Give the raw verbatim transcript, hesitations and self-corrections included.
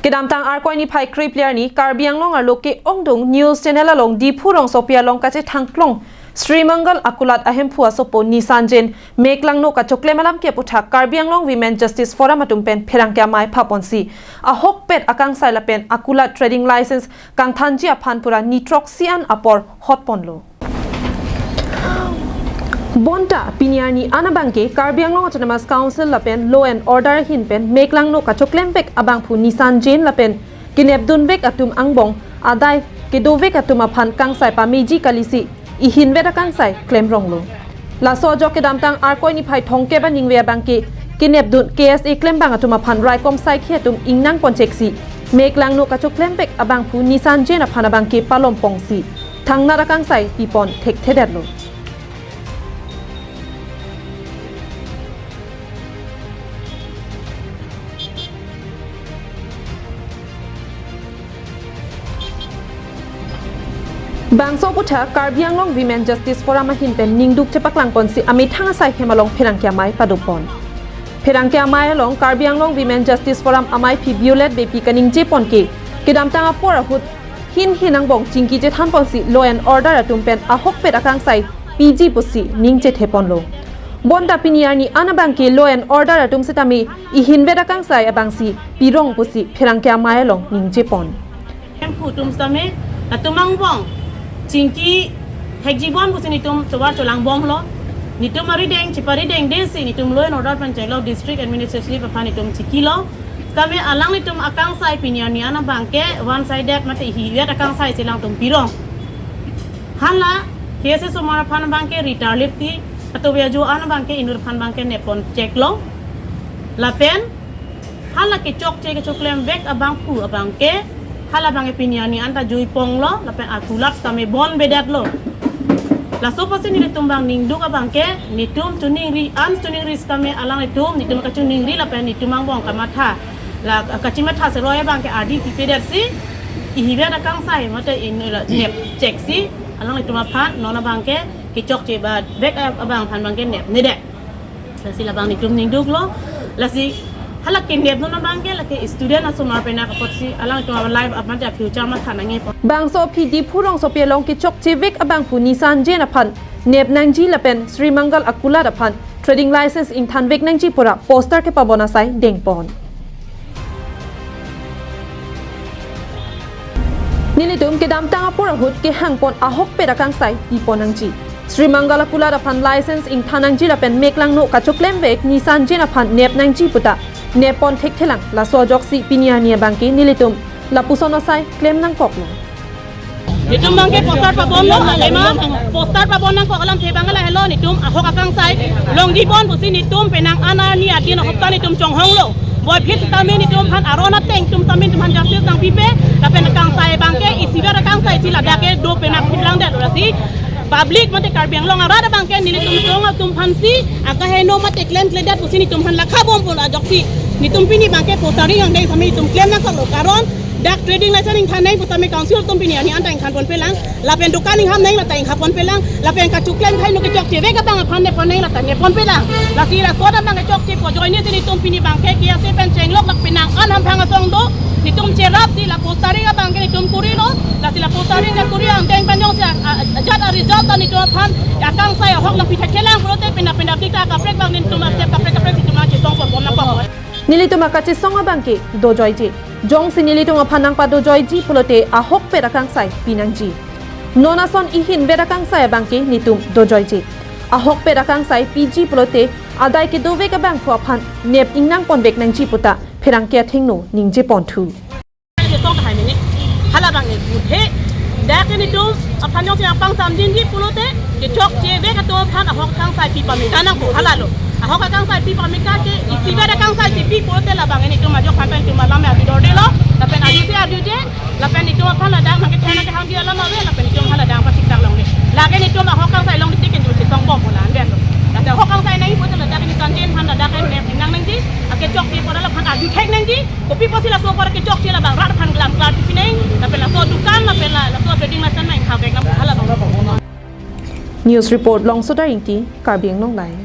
Kedamtang Arkoi niphai krepli arni Karbi Anglong arlo ke-ongdung news channel along Diphu rongsopi along kachethangklong Sri Mangal Akulat ahemphu asopo Nisan Jain meklangno kachoklem alam ke aputhak Karbi Anglong Women Justice Forum atum pen pherangke amei phaponsi ahokpet akangsai lapen Akulat trading license kangthanji aphan pura ni throksi an apor hotponlo. Bonta pini arni an abangke Karbi Anglong Autonomous Council lapen law and order ahin pen meklangno kachoklemvek abangphu Nisan Jain lapen kenepdunvek atum angbong adai kedovek atum aphan kangsai pameji kalisi ihinvet akangsai klemronglo. Laso ajok kedamtang Arkoi niphai thomkep aningve abangke kenepdun K S A klembang atum aphan raikom saikhi atum ingnangponcheksi meklangno kachoklemvek abangphu Nisan Jain aphan abangke palompongsi thangnat akangsai pipon thekthedetlo. Bangso aputhak Karbi Anglong Women Justice Forum ahin pen ningduk chepaklangponsi amethang asai hem along pherangke amei padopon. Pherangke amei along Karbi Anglong Women Justice Forum ameiphi Violet Beypi kaningjepon ke kedamtang apor ahut hin hin angbong chingki chethanponsi law and order atum pen ahokpet akangsai piji pusi ning chetheponlo. Bonta pini arni an abangke law and order atum setame ihinvet akangsai abangsi pirong pusi pherangke amei along ningjepon. Hemphu atum setame latum angbong chingki thekjibom pusi netum chovar cholangbomlo. Netum arideng cheparidengdesi netum law and order pen chelok district administrative aphan netum chikilo. Setame alanglitum akangsai pini arni an abangke one sided mate ihinvet akangsai si alangtum pirong. Hala K S A asomar aphan abangke ritarlipti, atobe ajo an abangke inut aphan abangke nepponcheklo. Lapen hala kechokche kechoklemvek abangphu abangke hala abangke pini arni anta juiponglo lapen Akulat setame bonbedetlo. Laso apotsi nelitum abang ningduk abangke netum choningri an choningri setame alanglitum netum kachoningri lapen netum angbong kamatha la kachimatha seroi abangke ardi pipedetsi ihinvet akangsai mate in la nepcheksi alanglitum aphan non abangke kechokche ba vek abang aphan abangke nepnedet. Lasi labang netum ningduklo. Lasi hala kenepdun abangke lake student asomar pen apotsi alangtum a life aphan ta future matha nangji apot. Bangso aphi Diphu rongsopi along kechokchevek abangphu Nisan Jain aphan nepnangji lapen Sri Mangal Akulat aphan trading license ingthanvek nangji pura poster kepabon asai dengpon. Nelitum kedamtang apor ahut kehangpon ahokpet akangsai pipon nangji. Sri Mangal Akulat aphan license ingthan nangji lapen meklangno kachoklemvek Nisan Jain aphan nepnangji puta neppon thekthelang. Laso ajoksi pini arni abangke nelitum lapuson asai klem nangkoklo. Netum abangke poster pabonlo, alema poster pabon nangkok alamthe abang lahelo, netum ahok akangsai longjipon pusi netum penang an arni adin ahopta netum chonghonglo. Boyphit setame netum aphan aron ateng atum setame netum aphan justice nangpipe, lapen akangsai abangke isivet akangsai si ladak kedo penang phitlang det lasi public mate Karbi Anglong arat abangke nelitum chong atum aphansi akaheno mate klemkledet pusi netum aphan lakha bompo. Ajoksi netum pini abangke poster ring angdeng setame netum klem nangkoklo, karon dak trading license ingthan nang pu setame council atum pini arni anta ingthanponpelang, lapen dukan ingham nang lata inghaponpelang, lapen kachoklem khaino kechokchevek abang aphan neppon nang lata nepponpelang. Lasi laso abang kechokche pu ajoinesi netum pini abangke K S A pen chenglok lak penang an hamphang asong do, netum cherapsi la poster ring abangke netum kurilo. Lasi la poster ring kuri angdeng pen jongsi a, a, ajat a result ta netum aphan akangsai ahok nangpithekthelang pulote pina pina pika kaprek abang netum a step kaprek kaprek netum a chesongponbom nangkok. Nelitum akachesong abangke dojoije. Jongsi nelitum aphan nangpadojoiji pulote ahokpet akangsai pinangji. Non ason ihinvet akangsai abangke netum dojoije. Ahokpet akangsai piji pulote adai kedovek abangphu aphan nep ingnangponvek nangji puta pherangke athengno ningjeponthu. Hala abang he. Dak netum aphan jongsi apang samjinji pulote kechokchevek atum aphan ahok akangsai pipameka nangkok, halalo. Ahok akangsai pipameka ke isivet akangsai si pi pulote labang netum ajok aphan pen netum alam ya bidordelo, lapen arjuse arjuje, lapen netum aphan ladak nangkethan nangkehangji alam ave, lapen netum aphan ladak aphan siksak longle. Lake netum ahok akangsai longletik netum chesongponpo la anvetlo. Lapen ahok akangsai nangji pulote ladak Nisan Jain aphan ladak nep ingnang nangji, akechokche pu la aphan arju thek nangji. Kopi pusi laso apor kechokche labang rat aphan klam klar tipinang, lapen laso dukan, lapen la, laso trading license nang inghavek nang halabang. News report Longsodar Ingti, Karbi Anglong Live.